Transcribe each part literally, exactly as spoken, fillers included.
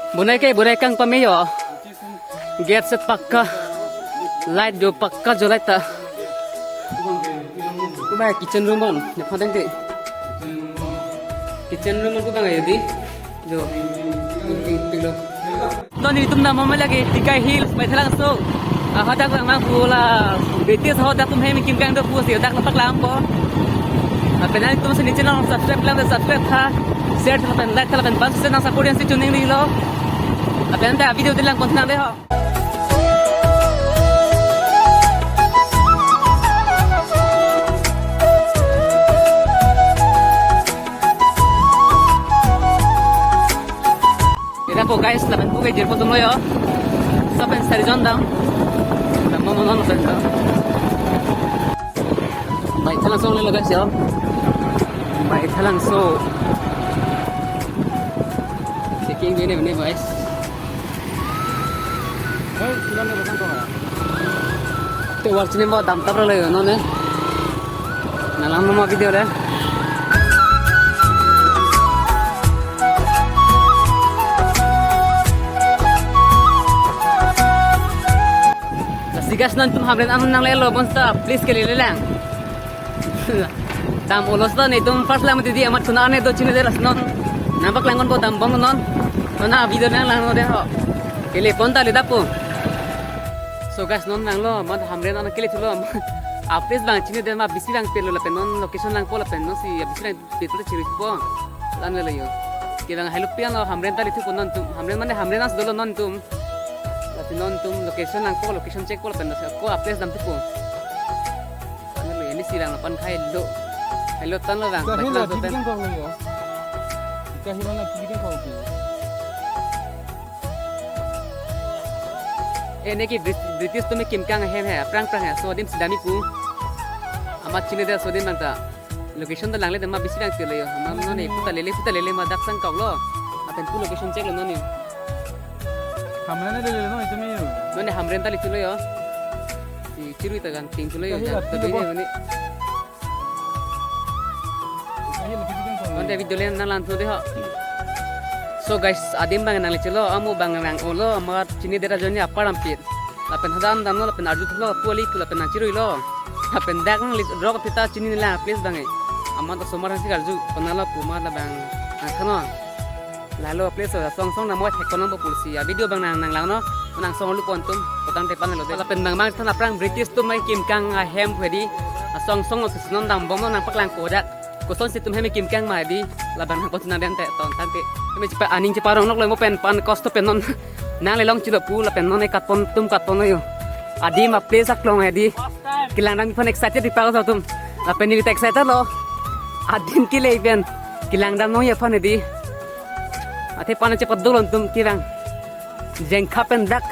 Bonai ke bonai kang pame yo. Gate set pakka. Light do pakka jo light ta. Kuma kitchen room on. Ne phan dengte. Kitchen room on ko bang ayo di. Jo. Ping, ping, ping lo. Non itum na mama lagi Tikai Hills, Baithalangso. Ah, hadak lang mang pula. British ho dak tum hem kim kang do pusi dak lapak lang ko. Lapen nangtum si channel subscribe lang, subscribe tha. Share tha lapen like tha lapen bas se nang support yang si tuning di lo. Lapen ta video dilang konten de ho. Ira ko guys, lapen puke jirpo tum lo yo. Lapen sari jon dam. Dam mo mo non lapen dam. Baithalangso le lo guys yo. Baithalangso. Checking bene bene guys. Te war chini mo dam tap ralo yo non ne. Nalang mo video le. Lasi guys, non tum Hamren an nanglelo bonta, please kele le lang. Dam olos ta netum first lang mati di amat kuna ne do chini de las non. Nampak lang kon bo dam bom non. Non a video nang lang no de ho. Kele pon ta le dapo. So guys, non nanglo, mat Hamren an kele thulo. A place bang chini de ma bisi bang pelo lapen non location lang po lapen non si bisi bang pelo chiri po. Lan le yo. Ke bang helo pian lo Hamren ta le thupo non tum. Hamren mane Hamren as dolo non tum. Lapen non tum location lang po, location check po lapen non ko a place dam thupo. Ano lo, ini silang pan khai lo. Hello tan lo bang. Kahila Baithalangso pen. Tikiting kong lo yo. Kahila na tikiting kong lo. Eh, ne ke Brit-, British tum kim kang hem he, prang prang he. So adim sidami pu. Amat chini de so adim bang ta. Location ta langle de ma bisi bang tilo yo. Ma non ne puta lele puta lele ma dak sang kau lo. Apen pu location check lo non yo. Hamren ne lele no itu mi yo. Non ne Hamren ta le thulo yo. Si chirui ta kan ting thulo yo. Kahila, jan ta kahila doi bo. Ne mane. Kahila tikiting kong lo. Konte video le nang lan thu de ho. So guys, adim bang nang le chelo, amo bang nang olo, amat chini dera joni apar ampit. Lapen hadak an damlo, lapen arju thulo, pu ali pu lapen nang chirui lo. Lapen dak nang lit rok pita chini nila place bang e. Amat osomar nang si arju, penala pu ma labang nang khano. Lalo place asong song namo thek kono bo pulsi. A video bang nang nang langno, nang song lu pon tum, kotang tepan lo de. Lapen bang bang thana prang British tum mai kim kang ahem phedi. Asong song lo si non dam bom lo nang paklang kodak. Koson si tum hem kim kang ma di, labang nang pon nang den te ton tangte. Hem chepa aning chepa rong nok lo mo pen pan cost pen non. Nang le long chilo pu lapen non e kat pon tum kat pon lo yo. Adim a place aklong he di. Kelang dam aphan excited di pa tum. Lapen neli ta excited lo. Adim kele pen. Kelang dam nong ya aphan he di. Athe pan chepa dulon tum kirang. Jengkha pen dak.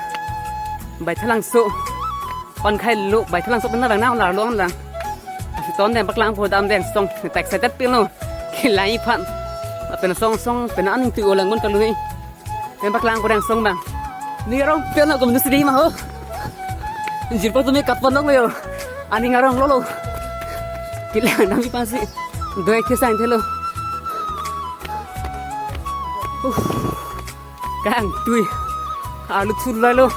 Baithalangso. Pan khai lo, Baithalangso pen na bang na lar lo lang. Asi ton dem paklang po dam dem song, tak excited pin lo. Kelai aphan. Lapen song song, pen aning tu olang mon kalu ni. Dem paklang po dam song bang. Ni arong pen lo ko menu sidi ma ho. Jirpo tumi kat pon lo yo. Aning arong lo lo. Kelang dam aphan si. Doi ke sang thelo. Uh. Kangtui. Arlu thulai lo.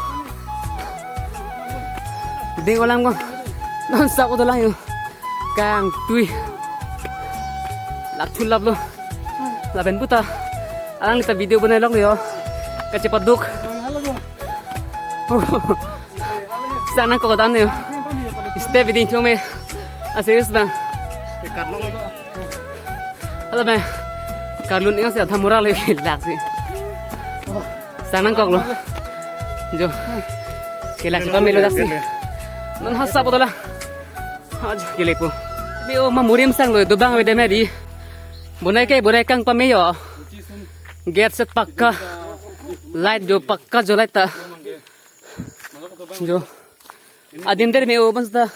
Ding olang ko. Non sa ko dolang yo. Kangtui. Lap thulap lo. Lapen puta. Alang ta video bonai lok yo. Kachepaduk. Sana ko dan yo. Step idin chome. A serious bang. Hala me. Karlun inga se adha mura le lak si. Sanang kok lo. Jo. Kelak si pamelo dak si. Non hasa bodola. Ajo kelepo. Ni o ma murim sang lo dobang ave deme di. Bonai ke bonai kang pame yo. Gate set pakka. Light jo pakka jo light ta. Jo. Adim der me o basta.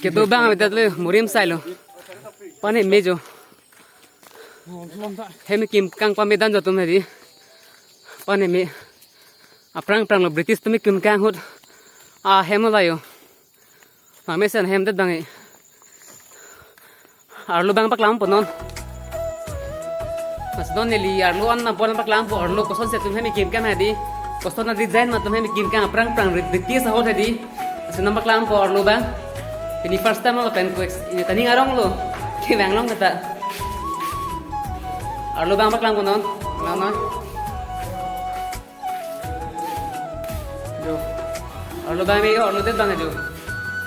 Kedo bang me datle murim sailo. Pane me jo. Hem kim kang pame dan jo tum hedi. Pane me. Aprang prang lo British tumi kim kang hut. A hem lo layo. Mame sen hem det bang e. Arlo bang paklang po non. Mas non neli arlo an nangpon nangpaklangpo, arlo kosonsi atum hem kekim ke ma hedi. Koson a-design ma atum hem kekim ke aphrang phrang rit rit kis ahut hedi. Mas nangpaklangpo arlo abang. Pini first time lo pen ko ex-, ini ta ning arong lo. Kevang long kata. Arlo abang paklangpo non. Lang non. Jo. Arlo abang me jo, arlo det abang jo.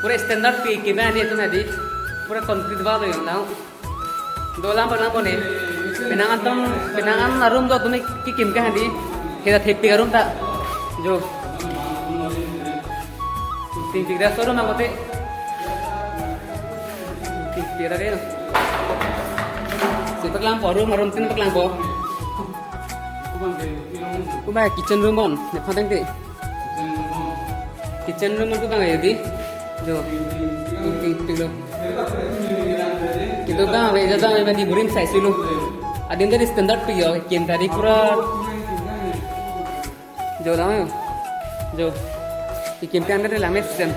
Pura standard pi kekim hedi atum hedi. Pura concrete wall lo jo nang. Dolang paklangpo ne. Penang an atum, penang an a-room do atum kekim ke hedi. Heda thepik a-room ta. Jo. Tingpik ra showroom akote. Tingpik ra ke. Si paklangpo room, room tin paklangpo. Koba kitchen room bon, nephan tangte. Kitchen room ko bang hedi. Jo. Tingpik lo. Kedo bang ave, ja bang ave, di burim size lo. Adim dari standard pi jo, kekim tadi pura. Jo lang jo. Jo. Kekim ke an dari langme system.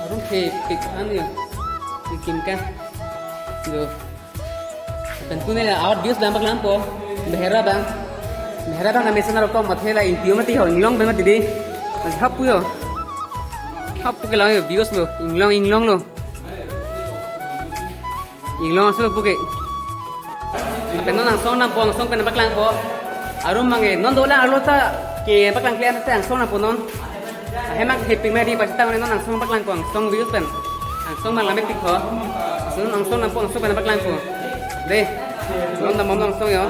Arum thepik an jo. Kekim ke. Jo. Pen pune la awat views abang paklangpo. Behera abang. Behera abang na mesen aro kom mathe la ingpio mati ho, inglong pen mati di. Hap pu jo. Hap pu ke lang jo, views lo. Inglong, inglong lo. Inglong aso pu ke. Pen non angsong nangpo, angsong pen paklangpo. Arum mange, non dolang arlo ta ke paklang kle an ta angsong nangpo non. Ahem ak hepik ma hedi pasi tang non angsong paklangpo, angsong views pen. Angsong abang langmepik ho. Aso non angsong nangpo, angsong pen paklangpo. De. Non dam non angsong jo.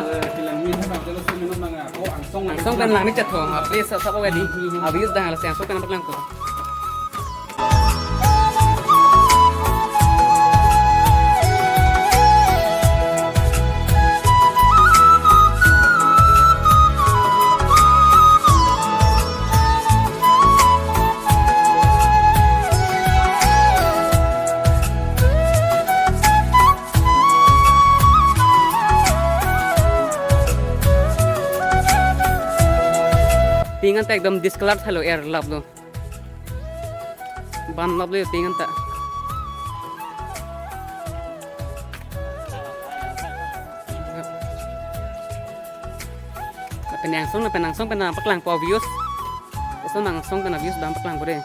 Angsong pen langmechet ho. A-place asap ave di. A-views dang ala si angsong pen paklangpo. Ting an ta ekdom discolored halo, er lap lo. Ban lap lo ting an ta. Pen angsong, pen angsong pen paklangpo views. Aso angsong pen views abang paklangpo de.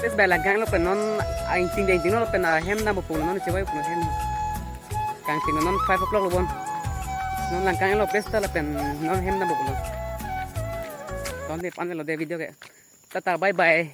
Place bai langkang lo pen non, ah, ingting ingting lo pen, ah, hem dampo pulo non, chevai pulo hem. Kangting non five o'clock lo bon. Non langkang lo place ta lapen non hem dampo pulo. Ton de pan lo de video ke. Tata, bye bye.